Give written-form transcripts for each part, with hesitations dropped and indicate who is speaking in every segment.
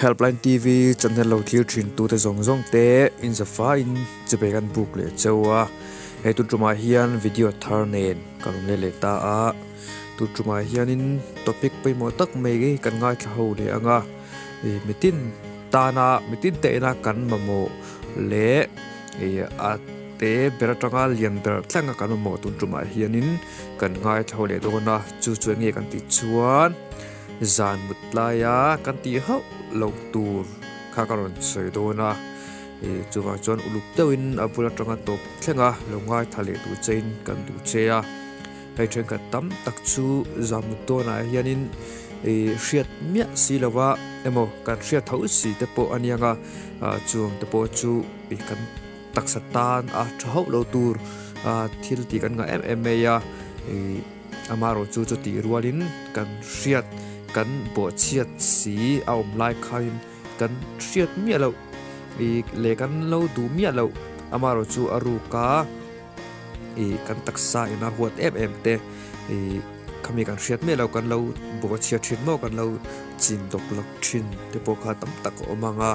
Speaker 1: Helpline TV channel lo thlir thin tute zawng zawng te in zafaiin chibai kan buk leh cheu a, hei tun tumah hian video thar nen ka rawn let leh ta a, tun tumah hianin topic pawimawh tak mai kan ngaithla ho leh ang a, ih mitin tana mitin te ina kan mamawh leh ih a te ber atanga lian ber thleng a kan mamawh tun tumah hianin kan ngaithla ho leh dawn a, chu chu enge kan tih chuan. Zan mut laia kan tih hauh loh tur kha ka rawn sawi dawn a, ih chuvang chuan uluk deuhin a bul atanga tawp thleng a lo ngaithla leh duh chein kan duh che a, hei thenkhat tam tak chu zan mut dawnah hianin ih hriat miah si lova emaw kan hriat tho si te pawh a niang a, ah chung te pawh chu ih kan taksa tan a tha hauh lo tur ah thil tih kan ngah em em mai a ih. Amaherawh chu chutih rualin kan hriat kan bawhchhiat si a awm lai khain kan hriat miah loh ih leh kan lo duh miah loh amaherawh chu a ruka ih kan taksa ina huat em em te ih khami kan hriat miah loh kan lo bawhchhiat thin maw kan lo chin dawk lawk thin te pawh kha tam tak a awm ang a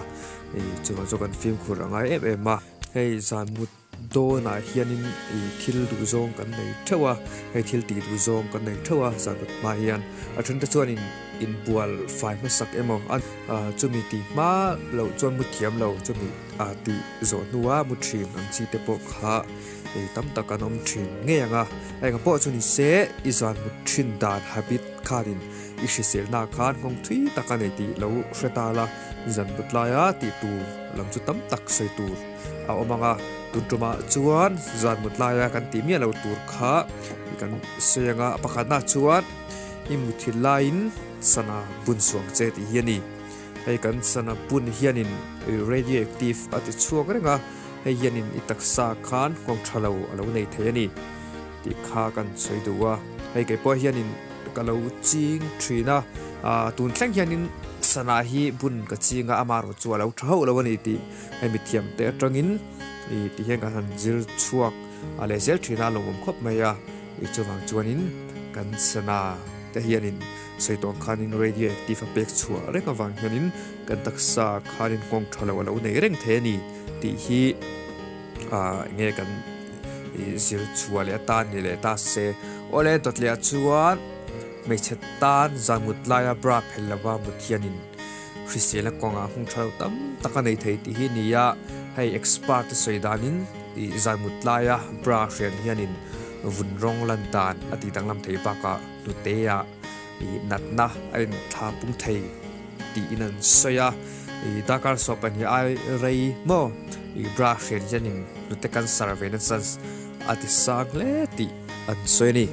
Speaker 1: ih chuvang chu kan fimkhur a ngai em em a hei zan mut. Dawnah hianin ih thil duhzawng kan nei theuh a, hei thil tih duhzawng kan nei theuh a zan khat hma hian a thente chuanin inbual fai hmasak emaw a chumi tih hma loh chuan mu thiam lo chumi ah tih zawh hnua mu thin ang chi te pawh kha ih tam tak an awm thin ngei ang a, engah pawh chu ni se i zan mut thin dan habit khanin i hriselna khan nghawng thui tak a nei tih lo hre ta la zan mut laia tih tur lam chu tam tak sawi tur. A awm ang a, tun tumah chuan zan mut laia kan tih miah lo tur kha kan sawi ang a, pakhatna chuan i muthilh laiin sana bun suang che tih hi a ni. Hei kan sana bun hianin radioactive a ti chhuak reng a, hei hianin i taksa khan nghawng tha lo a lo nei thei a ni tih kha kan sawi duh a, hei kei pawh hianin ka lo ching thin a, tun thleng hianin sana hi bun ka ching a, amaherawhchu chu a lo tha hauh lo a ni tih. Hei mithiam te atangin ih ti hian kan han zir chhuak a leh zel thin a lawmawm khawp mai a ih chuvang chuanin kan sana te hianin sawi tawng khanin radioactive a pek chhuah reng avang hianin kan taksa khanin nghawng tha lo a lo nei reng thei a ni tih hi ah enge kan ih zir chhuah leh atan ni leh ta se awle dawtliah chuan hmeichhe tan zan mut laia bra phel lova mut hianin. Hrisel a kawngah hung tha lo tam tak a nei thei tih hi a ni a, hei expert te sawi danin ih zaimut laia bra hrian hianin vun rawng lan dan a tih danglam thei bakah hnute ah ih natna a inthla pung thei tiin an sawi a, ih darkar sawp pahnih ai rei maw ih bra hrian hianin hnute cancer ve na chance a ti sang hle tih an sawi a ni.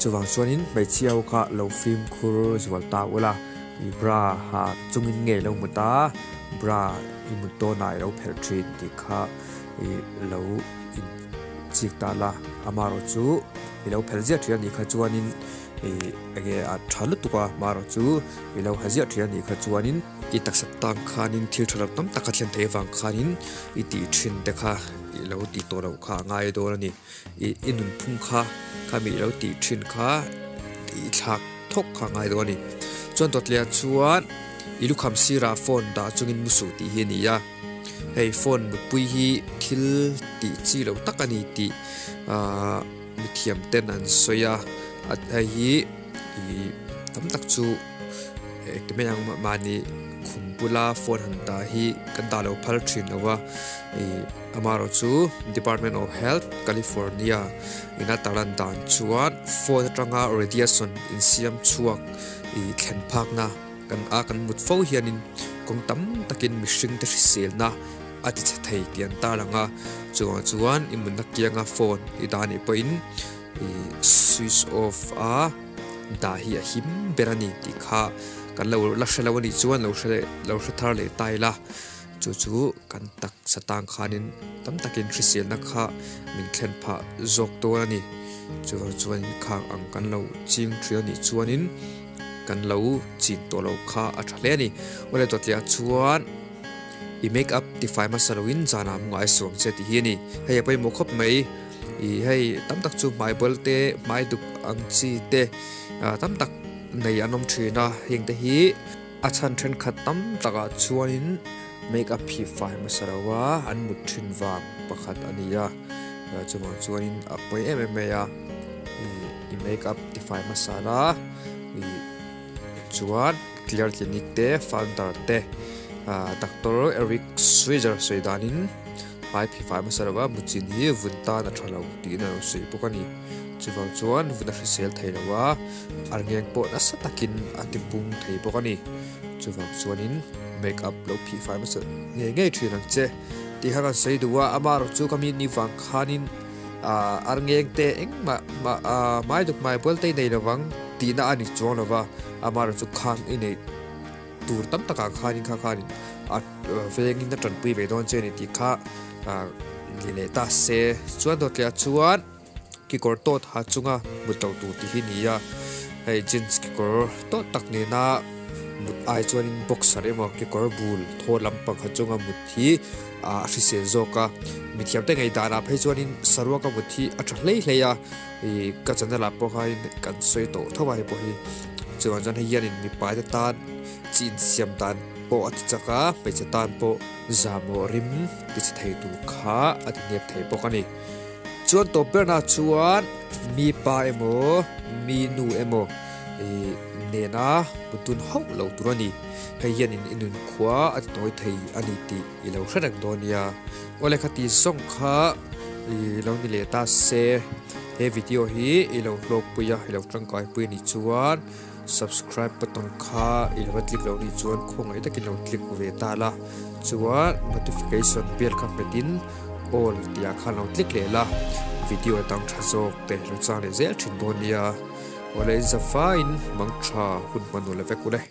Speaker 1: Chuvang chuanin hmeichhia ho kha lo fimkhur zual ta ula. I bra ha chungin nge i lo mut a, bra i mut dawnah i lo phelh thin tih kha i lo in chik ta la, amaherawh chu i lo phelh ziah thin a nih kha chuanin i enge a tha lutuk a, amaherawh chu i lo ha ziah thin a nih kha chuanin i taksa tang khanin thil tha lo tam tak a thlen theih avang khanin i tih thin te kha i lo tih tawh loh kha a ngai dawn a ni, i i nunphung kha khami i lo tih thin kha i thlak. Thawk kha ngai deuh a ni. Chuan Dawtliah chuan i lukham sirah phone dah chungin mu suh tih hi a ni a. Hei phone mutpui hi thil tih chi lo tak a ni tih ahh mithiam ten an sawi a. Hei hi ih tam tak chu engti mai ang mahni khum bula phone han dah hi kan dah lo phal thin lo va ih. Amaherawh chu Department of Health, California ina tarlan dan chuan phone atanga radiation insiam chhuak ih thlen phakna kan a kan mut fo hianin kawng tam takin mihring te hriselna a ti chhe thei tih an tarlang a. Chuvang chuan i mutna kianga phone i dah anih pawhin ih switch off a dah hi a him ber a ni tih kha kan lo la hre lo anih chuan lo hre lo hre thar leh ta ila. Chu chu kan taksa tang khanin tam takin hriselna kha min thlen phah zawk dawn a ni. Chuvang chuan khang ang kan lo ching thin a nih chuanin kan lo chin tawh lo kha a tha hle a ni. Awle dawtliah chuan i make up tifai hmasa loin zanah mu ngai suang che tih hi a ni. Hei a pawimawh khawp mai. Ih hei tam tak chu hmai bawlh te hmai duk ang chi te tam tak nei an awm thin a heng te hi. A chhan thenkhat tam takah chuanin make up hi fai hmasa lo a an mut thin vang pakhat a ni a chuvang chuanin a pawi em em mai a ih i make up ti fai hmasa la ih chuan clear clinic te founder te ah doctor Eric Switzer sawi danin hmai phifai hmasa lo a mutchin hi vun tan a tha lo tiin a lo sawi bawk a ni chuvang chuan vun a hrisel thei lo a arngeng pawh nasa takin a ti pung thei bawk a ni chuvang chuanin make up lo phihfai hmasa ngei ngei thin ang che tih kha kan sawi duh a amaherawh chu ka mi ni vang khanin ah arngeng te engmah mah ah hmai duk hmai bual te i nei lovang tihna a ni chuang lova amaherawh chu khang i neih tur tam takah khanin kha khanin a vengin a tanpui ve dawn che a ni tih kha ah ni leh ta se chuan dawtliah chuan kekawr tawt ha chunga mut loh tur tih hi a ni a hei jeans kekawr tawt tak nena mut ai chuanin boxer emaw kekawr bul thaw lampang ha chunga mut hi ah a hrisel zawk a mithiam te ngei danah phei chuanin saruaka mut hi a tha hlei hlei a ih ka channel ah pawh khanin kan sawi tawh tho a hei pawh hi chuan chuan hei hianin mipa te tan chi insiam dan pawh a ti chak a hmeichhe tan pawh zahmawh rim ti chhe thei tur kha a ti hnep thei bawk a ni. Chuan tawp berna chuan mi pa emaw mi nu emaw ih nena mutun hauh lo tur a ni. Hei hianin i nunkhua a ti tawi thei a ni tih i lo hre reng dawn nia. Awle khati zawng kha ih lo ni leh ta se he video hi i lo hlawkpui a i lo tangkaipui a nih chuan subscribe button kha i lo va click loh nih chuan khawngaih takin lo click ve ta la chuan notification bell kha hmetin all tih ah khan lo click leh la video dang tha zawk te lo chang leh zel thin dawn nia awle in zafaiin mang tha hun hman ule vek ule.